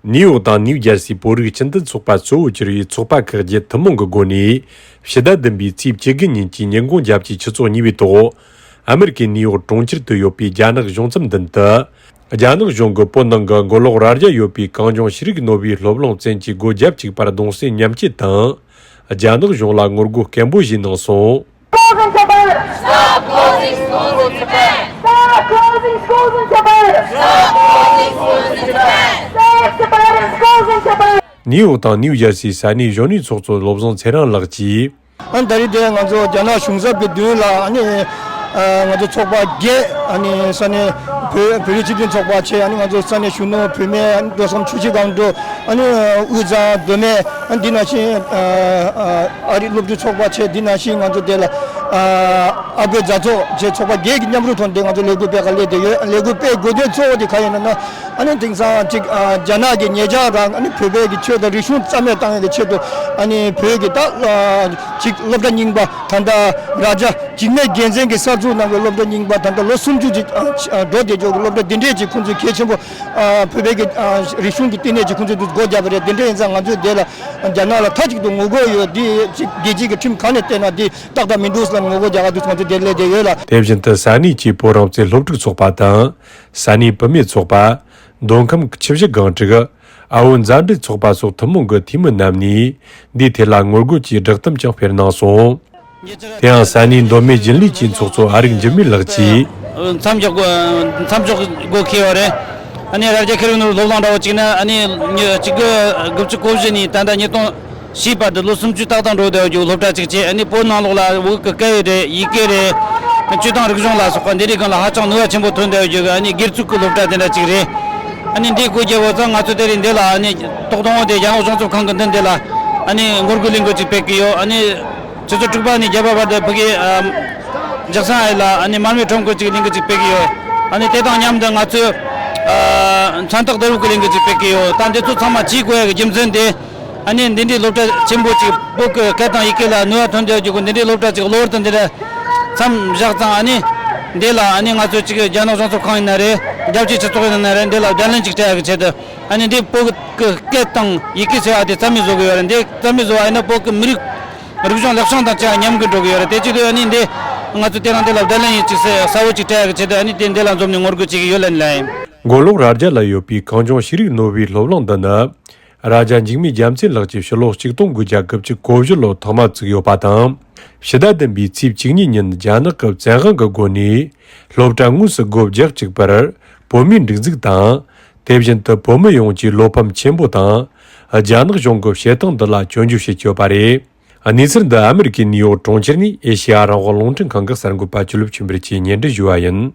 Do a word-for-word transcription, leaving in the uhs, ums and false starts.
ནིའུ་ཡོག་དང་ནིའུ་ཇར་སིའི་བོད་རིགས་སྤྱི་མཐུན་ཚོགས་པ་གཙོ་བོ་གྱུར་བའི་ཚོགས་པ་ཁག་བརྒྱད་ཐུན་མོང་གི་སྒོ་ནས་ཕྱི་ཟླ་བདུན་པའི་ཚེས་བཅུ་དགུ་ཉིན་གྱི་ཉིན་གུང་རྒྱལ་སྤྱིའི་སྤྱི་ཚོགས་གཉིས་པའི་ཐོག་ཨ་མེ་རི་ཀའི་ནིའུ་ཡོག་གྲོང་ཁྱེར་དུ་ཡོད་པའི་རྒྱ་ནག་གཞུང་ཚབ་མདུན་དུ། རྒྱ་ནག་གཞུང་གིས་བོད་ནང་གི་མགོ་ལོག་རྭ་རྒྱ་ཡོད་པའི་གངས་ལྗོངས་ཤེས་རིག་ནོར་བུའི་སློབ་གླིང་བཙན་གྱིས་སྒོ་བརྒྱབ་བཅུག་པར་གདུང་སེམས་མཉམ་སྐྱེད་དང་། རྒྱ་ནག་གཞུང་ལ་ངོ་རྒོལ་སྐད་འབོད་བྱས་གནང་སོང་། Schools in Tibet! Stop closing schools in Tibet! Stop closing schools in Tibet! Stop closing schools in Tibet! Save Tibetan schools in Tibet! ནིའུ་ཡོག་དང་ནིའུ་ཇར་སིའི་ས་གནས་གཞོན་ནུའི་ཚོགས་གཙོ་བློ་བཟང་ཚེ་རིང་ལགས་ཀྱིས། ཨ་ནི་ད་རེས་དེ་ང་ཚོ་རྒྱ་ནག་གཞུང་ཚབ་ཀྱི་མདུན་ལ་ཨ་ནི་ཨ་ང་ཚོ་ཚོགས་པ་བརྒྱད་ཨ་ནི་ས་གནས་བོད་བོད་རིགས་སྤྱི་མཐུན་ཚོགས་པ་བྱས། ཨ་ནི་ང་ཚོ་ས་གནས་གཞོན་ནུ་བུད་མེད། མདོ་ཁམས་ཆུ་བཞི་སྒང་དྲུག་ཨ་ནི་དབུས་གཙང་མདོ་སྨད། ཨ་ནི་འདི་ནང་བཞིན་ཨ་ཨ་རི་སློབ་ཕྲུག་ཚོགས་པ་བྱས། འདི་ནང་བཞིན་ང་ཚོ་དེ་ལ་ཨ་ཨ་རྒོད་མཛའ་ཚོགས་བྱས། ཚོགས་པ་བརྒྱད་ཀྱི་མཉམ་རུབ་ཐོག་ནས་ང་ཚོ་ལས་འགུལ་སྤེལ་ག་སླེབས་བསྡད་ཡོད། ལས་འགུལ་སྤེལ་དགོས་དོན་གཙོ་བོ་དེ་ག་ཡིན་ན་ན། ཨ་ནི་དེང་སང་ཅིག་ཨ་རྒྱ་ནག་གི་ཉེ་ཆར་རང་ཨ་ནི་བོད་པའི་གི་ཆོས་དང་རིག་གཞུང་རྩ་མེད་བཏང་ཡག་གི་ཆེད་དུ། ཨ་ནི་བོད་ཀྱི་ད་ཨ་ཅིག་སློབ་གྲྭ་རྙིང་པ་ད་ལྟ་རྭ་རྒྱ་འཇིགས་མེད་རྒྱལ་མཚན་གྱི་གསར་འཛུགས་གནང་བའི་སློབ་གྲྭ་རྙིང་པ་ད་ལྟ་ལོ་སུམ་ཅུ་ཅིག་ཨ་ཨ་འགྲོ་བསྡད་ཆོག་གི་སློབ་གྲྭ་འདི་འདྲས་ཅིག་ཁོང་ཚོས་གལ་ཆེན་པོ་ཨ་བོད་པའི་གི་ཨ་རིག་གཞུང་གི་བསྟི་གནས་ཅིག་ཁོང་ཚོས་འདི་སྒོ་བརྒྱབ་པ་རེད། དེ་འདྲ་ཡིན་ཙང་ང་ཚོས་དེ་ལ་རྒྱ་ནག་ལ་མཐའ་གཅིག་ཏུ་ངོ་རྒོལ་ཡོད། འདི་ཅིག་རྒྱལ་སྤྱིའི་གི་ཁྲིམས་གང་ནས་བལྟས་ན་འདི་ཏག་ཏག་མི་འདུག་ཟེར་ལ་ངོ་རྒོལ་རྒྱག་ག་འདུག་ང་ཚོས་དེ་སླེབས་བསྡད་ཡོད་ལ། དེ་བཞིན་དུ་ས་གནས་ཀྱི་བོད་རང་བཙན་སློབ་ཕྲུག་ཚོགས་པ་དང་། ས་གནས་བུད་མེད་ཚོགས་པ། མདོ་ཁམས་ཆུ་བཞི་སྒང་དྲུག་ཨ་བོ་མཛའ་འབྲེལ་ཚོགས་པ་སོགས་ཐུན་མོང་གི་འཐུས་མི་རྣམས་ནས་འདིའི་ཐད་ལ་ངོ་རྒོལ་གྱི་བསྒྲགས་གཏམ་ཀྱང་སྤེལ་གནང་སོང་། དེ་ཡང་ས་གནས་མདོ་སྨད་རྒྱུན་ལས་ཀྱི་ཚོགས་གཙོ་ཨ་རིག་འཇིགས་མེད་ལགས་ཀྱིས། མཚམས་འཇོག་དགོས་མཚམས་འཇོག་དགོས་ཁེལ་བ་རེད། ཨ་ནི་རྭ་རྒྱ་ཁེ་རིང་ནོར་སློབ་གླིང་འདྲ་བོ་གཅིག་ན་ཨ་ནི་ཉི་གཅིག་དགུ་དགུ་བཅུ་གོ་བཞི་ནས་ད་ལྟ་ཉིས་སྟོང་ཞེས་པ་འདི་ལོ་སུམ་ཅུ་ཏག་ཏག་འགྲོ་བསྡད་རྒྱུ་སློབ་གྲྭ་གཅིག་བྱས། ཨ་ནི་བོད་ནང་ལོགས་ལ་བོད་ཀྱི་སྐད་ཡིག་རེད། ཡི་གེ་རེད། སྤྱི་དང་རིག་གཞུང་ལ་སོགས་པ་འདི་རིགས་སྒང་ལ་ཧ་ཅང་ནུས་པ་ཆེན་པོ་ཐོན་བསྡད་རྒྱུ་གི་ཨ་ནི་སྒེར་ཚུགས་ཀྱི་སློབ་གྲྭ་དེ་འདྲ་གཅིག་རེད། ཨ་ནི་འདི་སྒོ་བརྒྱབ་པ་ཙང་ང་ཚོ་དེ་རིང་འདི་ལ་ཨ་ནི་ཐོག་དང་པོ་དེ་རྒྱ་ནག་གཞུང་ཚབ་ཁང་གི་མདུན་དེ་ལ་ཨ་ནི་ངོ་རྒོལ་ལས་འགུལ་གཅིག་སྤེལ་གི་ཡོད། ཨ་ནི་ཆུ་ཚོད་དྲུག་པ་ནས་བརྒྱད་པ་བར་དུ་ཕ་གི་ཨ་ཇག་སང་ཨའི་ལ་ཨ་ནི་མར་མེ་ཁྲོམ་སྐོར་གཅིག་ལས་འགུལ་གཅིག་སྤེལ་གི་ཡོད། ཨ་ནི་དེ་དང་མཉམ་དུ་ང་ཚོས་ཨ་མཚན་རྟགས་བསྡུ་རུབ་ཀྱི་ལས་འགུལ་གཅིག་སྤེལ་གི་ཡོད། ད་འདི་ཚོ་ཚང་མ་བྱེད་དགོས་ཡ་གི་རྒྱུ་མཚན་དེ། ཨ་ནི་འདི་འདྲའི་སློབ་གྲྭ་ཆེན་པོ་ཅིག་བོད་ཀྱི་སྐད་དང་ཡི་གེ་ལ་ནུས་པ་ཐོན་བསྡད་རྒྱུ་གི་འདི་འདྲའི་སློབ་གྲྭ་ཅིག་གློ་བུར་དུ་འདི་འདྲ་མཚམས་བཞག་ཙང་། ཨ་ནི་འདི་ལ་ཨ་ནི་ང་ཚོ་ཅིག་རྒྱ་ནག་གཞུང་ཚབ་ཁང་ཡིན་ན་རེད། རྒྱལ་སྤྱིའི་སྤྱི་ཚོགས་ཡིན་ན་རེད། འདི་ལ་བརྡ་ལན་ཅིག་སྤྲད་ཡག་གི་ཆེད་དུ། ཨ་ནི་འདི་བོད་ཀྱི་སྐད་དང་ཡི་གེ་ཟེར་བ་དེ་རྩ་མེད་བཟོ་གི་ཡོད་རེད། འདི་རྩ་མེད་བཟོ་བ་ཡིན་ན་བོད་ཀྱི་མི་རིགས་རིག་གཞུང་ལེགས་བྱང་དང་བཅས་པ་ཉམས་གི་འགྲོ་གི་ཡོད་རེད། དེ་བྱེད་དུས་ཨ་ནི་འདི་ང་ཚོ་དེ་རིང་འདི་ལ་བརྡ་ལན་ཡིན་ཅིག་ཟེར་གསལ་བོ་ཅིག་སྤྲད་ཡག་གི་ཆེད་དུ། ཨ་ནི་དེ་འདི་ལ་འཛོམས་ནས་ངོ་རྒོལ་བྱེད་ཀྱི་ཡོད་ལབ་ནི་ལབ་ཡིན། མགོ་ལོག་རྭ་རྒྱ་ལ་ཡོད་པའི་གངས་ལྗོངས་ཤེས་རིག་ནོར་བུའི་སློབ་གླིང་འདི་ནི། རྭ་རྒྱ་འཇིགས་མེད་རྒྱལ་མཚན་ལགས་ཀྱིས་ཕྱི་ལོ་ཆིག་སྟོང་དགུ་བརྒྱ་དགུ་བཅུ་གོ་བཞི་ལོར་ཐོག་མ་བཙུགས་ཡོད་པ་དང་། ཕྱི་ཟླ་བདུན་པའི་ཚེས་བཅུ་གཉིས་ཉིན་རྒྱ་ནག་གི་བཙན་དབང་གི་སྒོ་ནས་སློབ་གྲྭ་དངོས་སུ་སྒོ་བརྒྱབ་བཅུག་པར་བོད་མིའི་སྒྲིག་འཛུགས་དང་། དེ་བཞིན་དུ་བོད་མི་ཡོངས་ཀྱིས་བློ་ཕམ་ཆེན་པོ་དང་། རྒྱ་ནག་གཞུང་གི་བྱེད་སྟངས་འདི་ལ་སྐྱོན་བརྗོད་བྱེད་ཀྱི་ཡོད་པ་རེད། གནས་ཚུལ་འདི་ཨ་མེ་རི་ཀའི་ནིའུ་ཡོག་གྲོང་ཁྱེར་ནས་ཨེ་ཤེ་ཡ་རང་དབང་རླུང་འཕྲིན་ཁང་གི་གསར་འགོད་པ་ཇོ་ལེབ་ཆོས་འཕེལ་གྱིས་སྙན་སྒྲོན་ཞུས་པ་ཡིན།